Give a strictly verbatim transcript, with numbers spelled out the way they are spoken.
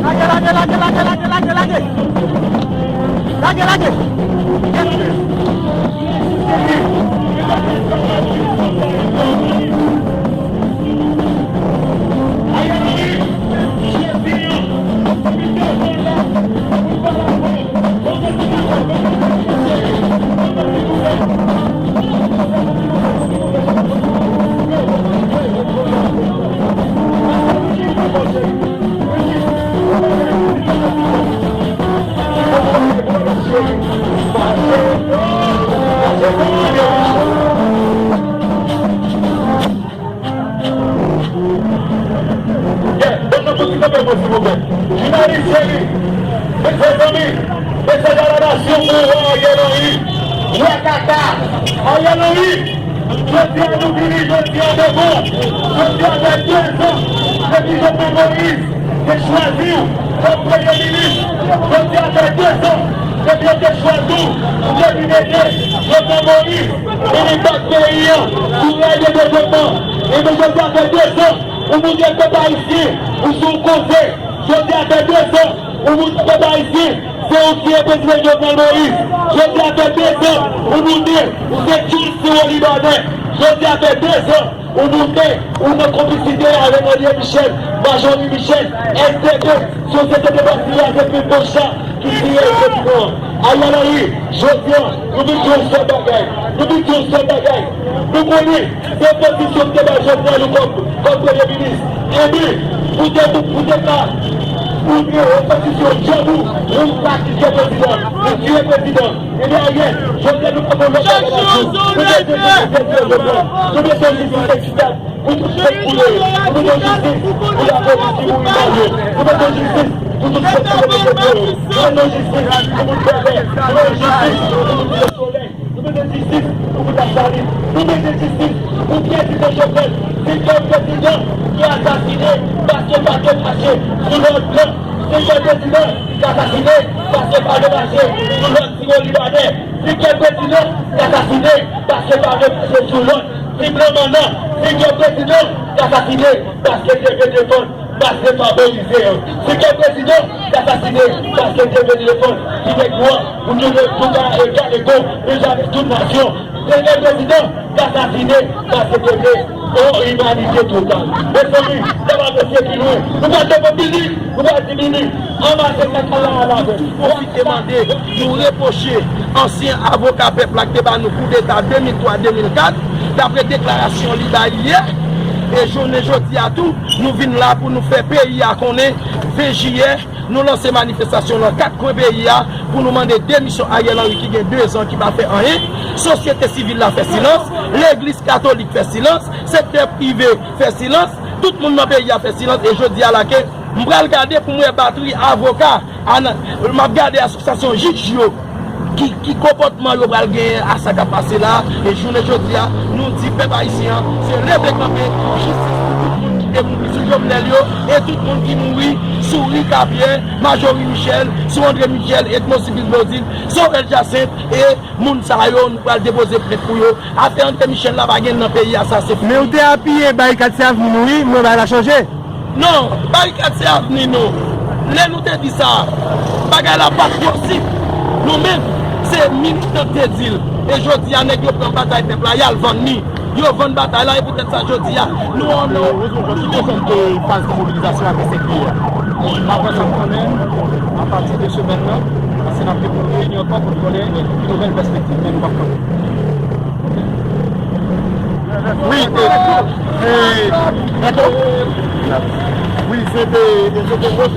Lage, lage, lage, lage, lage, lage, lage. Lage, lage. Yes, bon, nou tout ki kanpe pou silvouplè. Jounalis cheri, mezanmi, mesaj a la nasyon pou Ariel Henry. Wè kaka, Ariel Henry, jodi a nou vini, jodi a devan. Jodi a fè de zan depi Jovenel Moïse te chwazi w kòm premye minis. Jodi a fè de zan depi yo te chwazi w pou te vin ede Jovenel Moïse vin bat peyi a sou rèy de devlopman. Ebyen, jodi a fè de zan ou montre pèp ayisyen ou se yon koze. Jodi a fè de zan ou montre pèp ayisyen se ou ki e prezidan Jovenel Moïse. Jodi a fè de zan ou montre ou se Jules Simon Libanè. Jodi a fè de zan ou montre ou nan konplisite avèk André Michel, Marjorie Michel, S T P, Sosyete Demokratik Sivil la, se Philippe Beauchamp ki siyen prezidan an. Ariel Henry, jodi a, nou vin di yon sèl bagay. Nou vin di yon sèl bagay. Nou konnen se pozisyon ki te bay Jovenel ou kòm, kòm premye minis. Ebyen, pou te, pou, pou te ka, pou te opozisyon djab ou, ou pa ki fè prezidan, ou siyen prezidan. Ebyen, Ariel, Jovenel, nou pa konn lòt bagay la di. Nou bezwen jistis ekitab. Nou bezwen jistis ekitab pou tout pèp boule. Nou bezwen jistis pou lapolis ki mouri nan yo. Nou bezwen jistis pou tout pèp ki rete sou yo. Nou bezwen jistis pou moun Bèlè. Nou bezwen jistis pou moun Site Solèy. Nou bezwen jistis pou moun Lasalin. Nou bezwen jistis pou prezidan Jovenel. Se yon prezidan ki asasine paske pa te mache sou lòd blan. Se yon prezidan ki asasine paske pa te mache sou lòd Simon Libanè. Se yon prezidan ki asasine paske pa te mache sou lòd Fiblan Mannan. Se yon prezidan ki asasine paske te vle defann mas defavorize an. Se yon prezidan ki asasine paske te vle defann ti nèg nwa pou nou, pou ka egal ego, nou jale tout nasyon. Se yon prezidan ki asasine paske te vle yon imanite total. Mezanmi, sa pa mesye pi lwen. Nou pa devan Billy, nou pa di Billy, anmase sa k la a la avè l. Pwofite mande, nou repwoche ansyen avoka pèp la ki te ba nou koudeta de mil twa de mil kat, dapre deklarasyon li bay yè. E jounen jodi a tou, nou vin la pou nou fè peyi a konnen ven jiyè, nou lanse manifestasyon nan kat kwen peyi a pou nou mande demisyon Ariel Henry ki gen de zan ki pa fè anyen. Sosyete sivil la fè silans, legliz katolik fè silans, sektè prive fè silans, tout moun nan peyi a fè silans. E jodi a la ke m pral gade pou m wè batri avoka, ana-, m ap gade asosyasyon jij yo ki, ki konpòtman yo pral genyen a sa k ap pase la. E jounen jodi a, nou di pèp ayisyen an, se leve kanpe, jistis pou tout moun ki sou Jovenel yo, e tout moun ki mouri sou Rika Pyè, Majorie Michel, sou André Michel, Edmond Sibille Beauzile, Sauveur Jacinthe, e moun sa yo, nou pral depoze plent pou yo. Afè André Michel la pa gen nan peyi a, sa se fini. Men ou te apiye Barikad se avni nou wi, men bagay la chanje. Non, Barikad se avni nou. Lè nou te di sa, bagay la pa t posib. Nou menm, se militan k te di l. E jodi a, nèg yo pran batay pèp la, y al vann li. Yo vann batay la, e poutèt sa jodi a, nou an nou. Jodi a, nou konn ke faz de mobilizasyon a te sèkile a. Apre sa, kanmenm, apati de semèn nan, si n ap gen pou reyini ankò pou n konnen ki nouvèl pèspektiv, men nou p ap kanpe. Wi, e, e, Wi, se te, se te wòch.